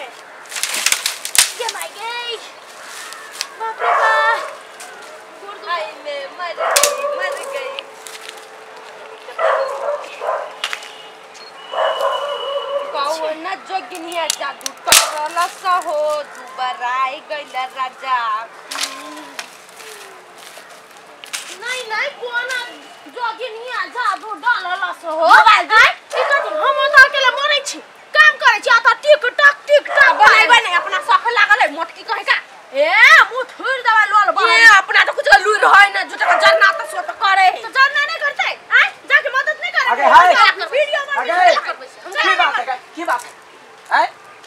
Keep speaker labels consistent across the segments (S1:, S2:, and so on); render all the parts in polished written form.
S1: में ये my गई बाप रे बाप
S2: आई मैं मर गई मर गई। कौन जोगिनिया जादू करलस हो दुबराई गइल राजा।
S1: नहीं नहीं कौन जोगिनिया जादू डाललस हो मोबाइल दे ई कथि हम त अकेले मरै छी काम करै छी आ त टिक टक बनाइबै नै अपना सख लागल है मोटकी कहे का ए मुंह थुर दवा लोल बा
S2: ए अपना तो कुछ लूर है ना झूठा का जरना त सो त करे
S1: तो जरना नहीं करते आ जाके मदद नहीं करे
S3: आगे हाय
S1: वीडियो में
S3: की बात है की बात है हैं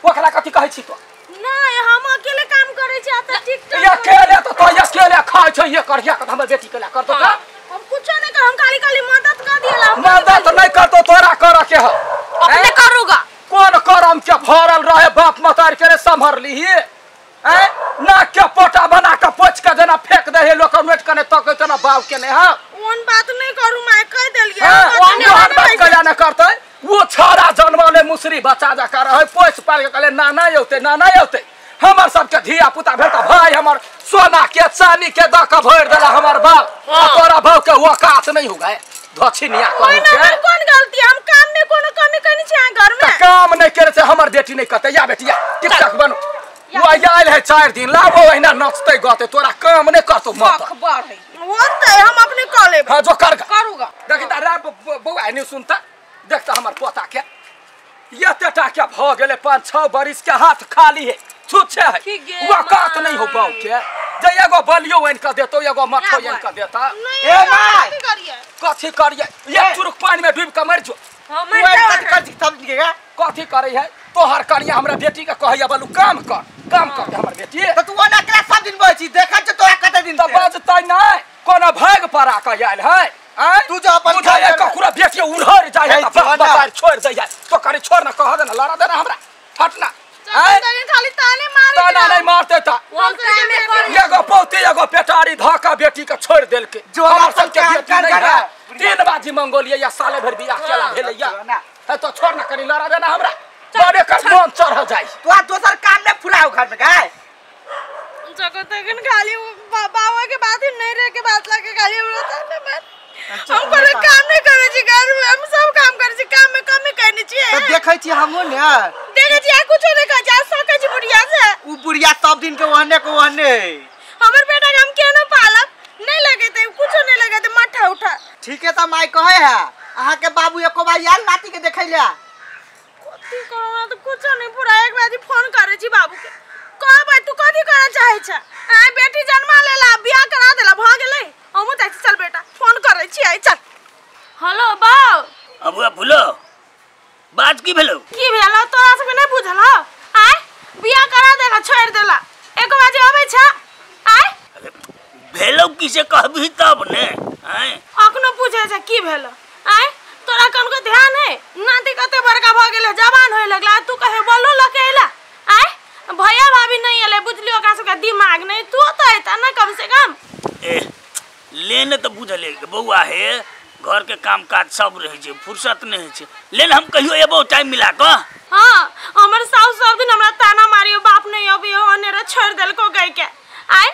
S3: ओकरा कथि कहै छी तो
S1: नहीं हम अकेले काम करै छी आ त टिक टक
S3: ये अकेले तो तो अकेले खाय छै ये करिया के हमर बेटी के ला करतो का
S1: हम कुछ नहीं कर हम खाली खाली मदद कर दिएला
S3: मदद नहीं करतो तोरा कर के हो
S2: अपने करूगा
S3: कोन करम के भरल रहे बाप मतार के रे संभर लीही हैं नाक के पोटा बना के पोछ के जना फेंक दे हे लोक नोट कने तक तना बाव के ने हां
S1: ओन बात नहीं करू my कह देलिए
S3: ओन बात कया न करतै वो छाड़ा जनमले मुसरी बच्चा जका रहे पोछ पाल के कहले नाना औते नाना औते हमर सब के धिया पुता भेल त भाई हमर सोना के चांदी के द के भर देला हमर बाप तोरा बाप के औकात नहीं हो गए धछिनिया
S1: कोई ना कोन गलती हम काम में कोनो कमी कनी छी घर में
S3: काम नहीं करे से हमर बेटी नहीं करते या बेटिया टिक टक बनो वो आयल है 4 दिन लाबो एहिना नचते गते तोरा काम नहीं करतो मत
S2: अखबार है
S1: वो त हम अपने क लेब
S3: हां जो कर
S2: करूगा
S3: देखि त रे बौआ नहीं सुनता देखता हमर पोता के एते टा के भ गेले 5-6 बरिस के हाथ खाली है छुछे है औकात नहीं हो बाऊ के जे एगो बलियो आनि के देतो एगो मठो आनि के देता
S1: ए माय
S3: कथि करिए एक चुरुक पानी में डूब के मर जो
S2: हां मर जा
S3: कथि करे है तोहर करिया हमरा बेटी के कहैया बलू काम कर काम कर हमर बेटी
S4: त तू ओना केला सब दिन बजै छी देखै छ तोरा कते दिन
S3: त बजतै नै कोनो भाग परा के आयल है आय
S4: तू जो अपन
S3: बुझाय ककरो बेटी उड़हर जाय है त बाप बाप छोड़ दै है तो करी छोड़ न कह दे न लड़ा दे न हमरा हट न आय
S1: खाली ताने मारे
S3: ताना नहीं मारते त एगो पौती एगो पेटारी धका बेटी के छोड़ देलके हमर सब के बेटी नहीं है 3 बाजी मंगोलिया या साले भर बियाह केला भेलैया है तो छोड़ न करी लड़ा दे न हमरा बड़े कर मन चढ़ जाई
S4: तो दोसर काम ने फुराओ घर में गाय
S1: जगह तकन खाली बाबा के बात ही नहीं रह के बात लाके खाली हमरा हम कोनो काम नहीं करे छी घर में हम सब काम करे छी काम में कमी करनी छी
S4: त देखै छी हमहु ने
S1: देखै छी आ कुछो नहीं कर जा सकै छी बुढ़िया से
S4: उ बुढ़िया सब दिन के ओहने के ओहने
S1: हमर बेटा के हम केना पालब नहीं लगेते कुछो नहीं लगेते मठा उठा
S4: ठीक है त माई कहे है अहाँ के बाबू एको बार आयल नाती के देखै ले
S1: कथि करना त कुछो नहीं पूरा एक बारी फोन करे छी बाबू के कहबै तू कथि करे चाहे छ आ बेटी जन्मा लेला बियाह करा देला भ गेलै हमहु जाइ छी चल बेटा फोन करे छी आई चल हेलो बाउ
S5: अबुआ भूलो बात की भेलो
S1: की भेलो तोरा सब नहीं बुझल हो आय बियाह करा देला छोड़ देला एक बाजे अबै छ आय
S5: भेलो की से कहबी तब ने आय
S1: अखनो पूछे छ की भेलो आय तोरा कनको ध्यान है नाती कते बड़का भ गेले जवान होय लगला तू कहे बोलो लके अइला आय भैया भाभी नहीं एले बुझलियो ओकरा सबके दिमाग नहीं तू त एता ना कम से कम
S5: ए लेने त बुझले बौआ हे घर के काम काज सब रहे छै फुर्सत नहीं छै लेन हम कहियो एबो टाइम मिला क
S1: हां हमर सासु सब दिन हमरा ताना मारियो बाप नहीं अबियो अनेरे छोड़ देलको गई के आय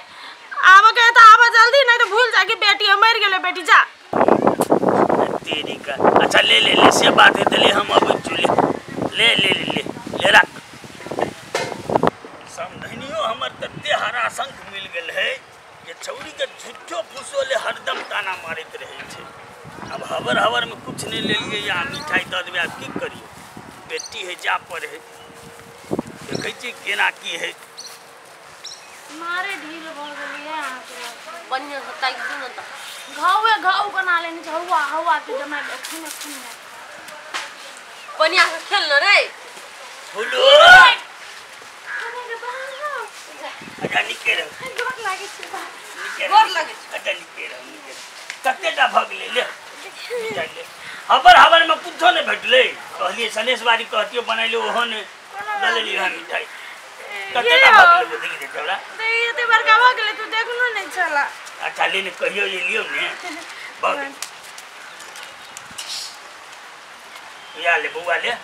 S1: आब के त आब जल्दी नहीं त भूल जा कि बेटी मर गेले बेटी जा
S5: तेरी का अच्छा ले ले ले से बात है ले हम अब चले ले ले ले ले ले रख समझनियो हमर तत्ते हरा संख मिल गेल है ये छौरी के झुट्ठो फुसो ले हरदम ताना मारैत रहे छै अब हवर हवर में कुछ नहीं ले लिए या मिठाई दऽ देबै आब की करियो बेटी है जा पर है देखै छी केना की है
S1: मारे ढील भ गेलियै अहाँ
S2: बढ़िया से ताकि दू न त
S1: घावे घाव बना लेने छै हवा हवा के जमा खून खून
S2: बढ़िया से खेल न रे
S5: फुलो अच्छा निके रह
S1: गोर लागे छै
S2: गोर लागे छै
S5: अच्छा निके रह निके कते टा भग ले ले ले हबर हबर में कुछो नहीं भेटले कहलिए सनेश बारी कहतियो बनैले ओहो ने ल लेली हम मिठाई कते टा भग ले देखि दे हमरा
S1: ते एते बड़का भ गेलै तू देखनो नहीं छला
S5: अच्छा ले ने कहियो ये लियो ने भग या ले बउआ ले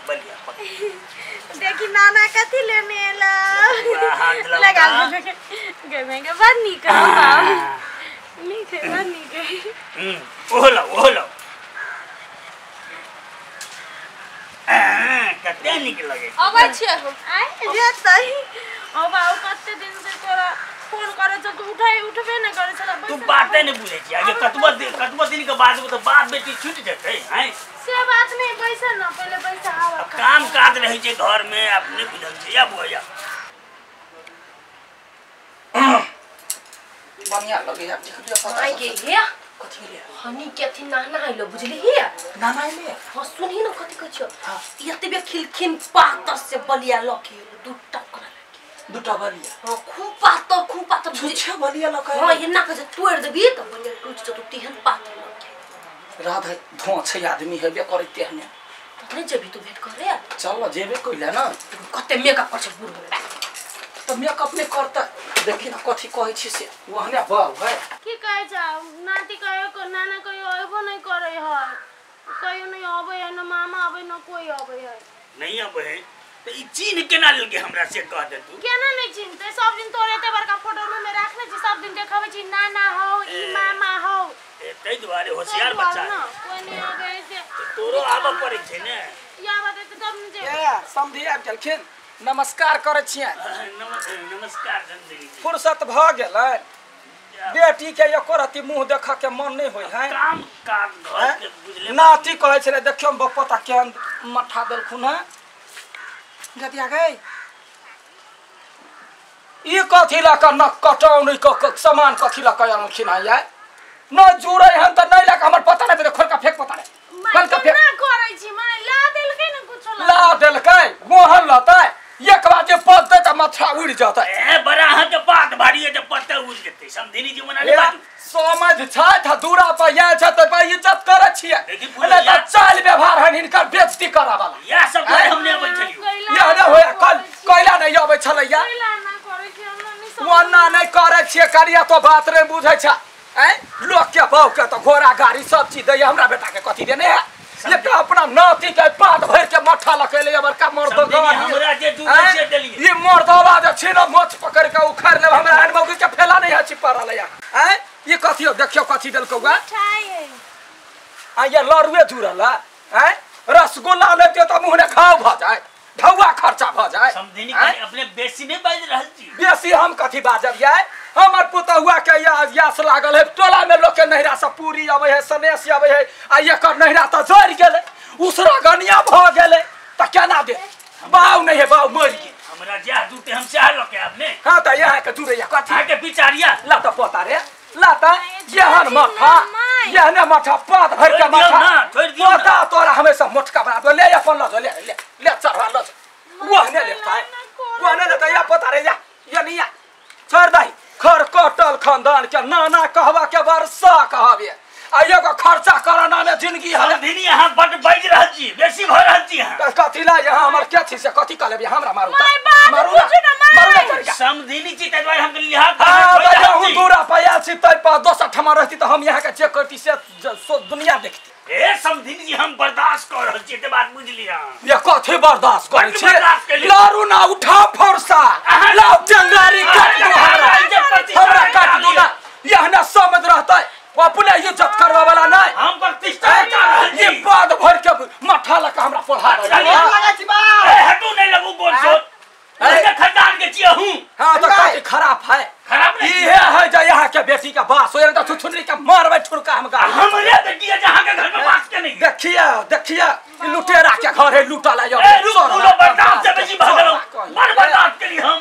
S5: बढ़िया
S1: नाना कथी लेने एला लगा गे महंगा बड़ नीक है नीक है बड़ नीक है।
S5: ओहो लो ओहो लो कते नीक लगे
S1: अबै छियै हम आइ जेतै। अब आउ कते दिन से तोरा फोन करे छ तू उठाई उठबे न करे छला।
S5: तू बाते नहीं बुझै छी आगे कतबो दिन के बाद तो बाप बेटी छूट जेतै हैं
S1: से बात नहीं। पैसा न पहले पैसा आवा
S5: काम काज रहै छै घर में अपने बुझल छै या बुआ
S3: बढ़िया लगे या देख लियो
S2: आई गे हे
S3: कथी ले
S2: हनी के अथी नाना आइलो बुझली हे
S3: नाना आइले।
S2: हां सुनही न कथी कहै छियो एतबे बे खिलखिन पातर से बलिया लके दूटा करा लके
S3: दूटा बलिया।
S2: हां खूब पातर
S3: छुछे बलिया लके।
S2: हां एना के जे तोड़ देबी त बलिया टूट जतो तेहन पातर लके।
S3: राधा धों छै आदमी हेबे करै तेहने
S2: त नै जेबी तू भेट करे
S3: चल जेबे कइले न
S2: कते मेकअप कर छै बूढ़ भेला
S3: त मेकअप नै करता देखी न कथी कहै छी से ओहने बाउ है
S1: की कहै छ नाती कहियो को नाना कहियो अइबो नै करै है कहियो नै अबै है न मामा अबै न कोई अबै है
S5: नहीं अबै है त ई चीन केना लेलकै हमरा से कह दे तू
S1: केना नै चिन्हतै सब दिन तोरे एते बड़का फोटो में राखने छी सब दिन देखाबै छी नाना हौ ई मामा हौ
S5: ए तै दुआरे होशियार बच्चा
S1: न कोई नै अबै से
S5: तोरो आबऽ पड़ै छै ने
S1: या बात त तब न जे
S3: ए समधी आबि गेलखिन नमस्कार करै छियै।
S5: नमस्कार समधी जी
S3: फुर्सत भ गेलै बेटी के एको रति मुंह देख के मन नहीं होय है
S5: काम काज घर के बुझले
S3: नाती कहै छलै देखियौ बपोता केहन मठा देलखुन है गदिया गई ई कथी लऽ कऽ न कटौनी क सामान कथी लऽ कऽ अनलखिन है यार न जुड़ै हन त नहीं लऽ कऽ हमर पता नहीं खोल के फेक पता नहीं खोल के फेक
S1: ना करै छी माय ला देलकै न कुछो
S3: ला देलकै मोहन लतै एक बार जे पतै त माथा उड़ि जतै
S5: ए बड़ा अहाँ के बात भारी है जे पत्ता उड़ जेतै समधिनी जी मना नहीं बाजू
S3: समझ छै त दूरा पर आयल छै त पर इज्जत करै छियै
S5: देखी
S3: नहि त चाल व्यवहार हन हिनकर बेइज्जती करऽ वाला
S5: इएह सब दुआरे हम नहि अबै छलियौ
S3: यह नहि होय कल कैला नहि अबै छलैया
S1: कैला ना करै छी हमरा नहीं समझ
S3: ओना नहि करै छियै करिया तो बात नहि बुझै छै ऐं लोक के बाउ के त घोड़ा गाड़ी सब चीज दैया हमरा बेटा के कथी देने है एक अपना नाती के पात भर के मठा लकेले बड़का मर्द
S5: हमरा जे दूध से देलिए
S3: ई मर्दवा जे छी न मोछ पकड़ के उखाड़ लेब हमरा एहन मौगी के फैला नहीं है छी पड़ल या ऐं ई कथी देखियो कथी देलकौ गा
S1: मिठाई है
S3: आ ये लड़ुए जुड़ल ऐं रसगुल्ला लेते त मुंह ने खाव भ जाए ढौआ खर्चा भ जाए।
S5: समधिनी कनी अपने बेसी नहीं बाजि रहल छी
S3: बेसी हम कथी बाजब यार हमर पुतहुआ के यास लागल है टोला में लोग के नहिरा से पूरी अबै है सनेस अबै है आ एकर नहिरा त जरि गेलै उसरा गनिया भ गेलै त केना दे बाउ नहीं है बाउ मरि गेल
S5: हमरा जा दूते हम चाह ल के आब ने।
S3: हां त यहाँ के जुड़ैया कथी
S5: अहाँ के विचारिया
S3: ला त पोता रे ला त यहन मठा यहने मठा पात भर के मठा
S5: छोड़ दियो
S3: पोता तोरा हमेशा मोटका बना दो ले अपन ल ले ले ले चढ़ा ल वहने लेता है वहने लेता या पोता रे या या नहीं या छोड़ दही खर कटल खानदान के नाना कहवा के वर्षा कहबे आ एगो खर्चा करना में जिंदगी है।
S5: समधिनी अहाँ बड बाजि रहल छी बेसी भ रहल छी अहाँ
S3: कथी ला यहाँ हमर के छी से कथी कहलेबे हमरा मारू
S1: my बात बुझू न my
S5: समधिनी जी तै दुआरे हम लिहाज
S3: हां त यहू दूरा पायल छी तै पर दोसर ठमा रहती त हम यहाँ के चेक करती से दुनिया देखती।
S5: ए समधिनी जी हम बर्दाश्त कर रहल छी ते बात बुझली अहाँ
S3: ये कथी बर्दाश्त करै छी लारू ना उठा फरसा लाउ टेंगारी काट दो हमरा हमरा काट दो ना यह ना समझ रहतै अपने इज्जत करवा वाला नहीं
S5: हम प्रतिष्ठा कर रहल छी
S3: ये पद भर के मठा लका हमरा पढ़ा
S4: रहल छी बा
S5: ए हटू नहीं लगू गोल सोत ए खदान के छियै हूं।
S3: हां तो कथी खराब है
S5: खराब नहीं
S3: इहे है जे यहाँ के बेटी के बास होय त छुछुनरी के मारबै ठुनका हम गा
S5: हमरे बेटी है जहां के घर में बास के नहीं
S3: देखिए देखिए लुटेरा के घर है लूटल है
S5: ए रुक बोलो बर्दाश्त से बेसी भगलो मर बर्दाश्त के लिए हम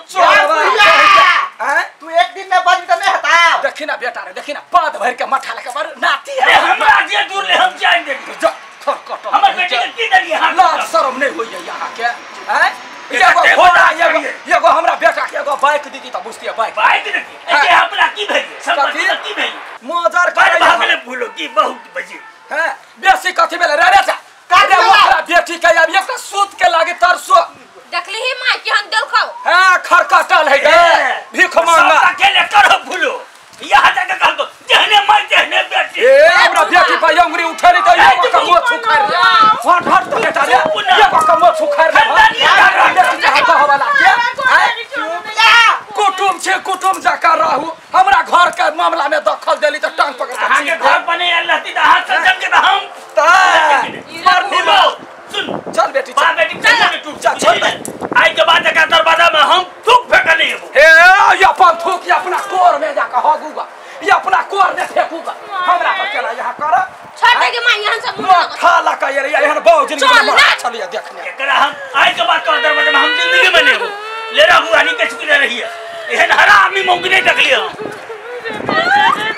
S3: हैं
S4: तू एक दिन में बज त नहीं हता
S3: देखी ना बेटा रे देखी ना पाद भर के मठा लके मार नाती
S5: है हमरा जे दूर ले हम जाइन देख
S3: जा खर कटल
S5: हमर बेटी के की देलिए हां
S3: लाज शर्म नहीं होइए यहाँ के हैं एगो घोड़ा एगो एगो हमरा बेटा के एगो बाइक दीदी त बुझतिए बाइक
S5: बाइक दीदी ए अपना की भेल संपत्ति की भेल
S3: मोजर करे
S5: भागले भूलो की बहुत बजी
S3: हैं बेसी कथी भेल रे रे जा काजे ओकरा बेटी के अब एक सूत के लागे तरसो
S2: देखली ही मां के हम देलखौ
S3: हां खरकटल है गे भीख मांगा
S5: सब अकेले करो भूलो यहाँ जाके कहलको जेहने मार जेहने बेटी
S3: ए हमरा बेटी पर अंगुरी उठेली त एगो कमो छुखार रे हट हट त बेटा रे एगो कमो छुखार रे बेटी के कह चल बेटी
S5: बाप बेटी
S3: चल
S5: चल टूट
S3: चल छोड़ दे।
S5: आई के बाद का दरवाजा में हम थूक फेंका नहीं हेबो।
S3: हे ये अपन थूक ये अपना कोर में जाकर हगूगा, ये अपना कोर में फेंकूगा। हमरा पर केना यहाँ कर
S1: छोड़ दे के मां यहाँ से मुंह
S3: मां खा ला का ये एहन बहु जिंदगी
S1: चल
S3: में
S1: ना।
S3: चलिए देखने
S5: एकरा हम आई के बाद तोर दरवाजा में हम जिंदगी में नहीं हेबो। ले रहू रानी के चुकी रही है एहन हरा आदमी मौगी नहीं देखलिए हम।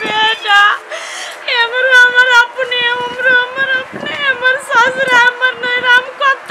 S2: बेटा हमर हमर अपने उम्र हमर अपने हमर ससुर हमर नैहरा हम कत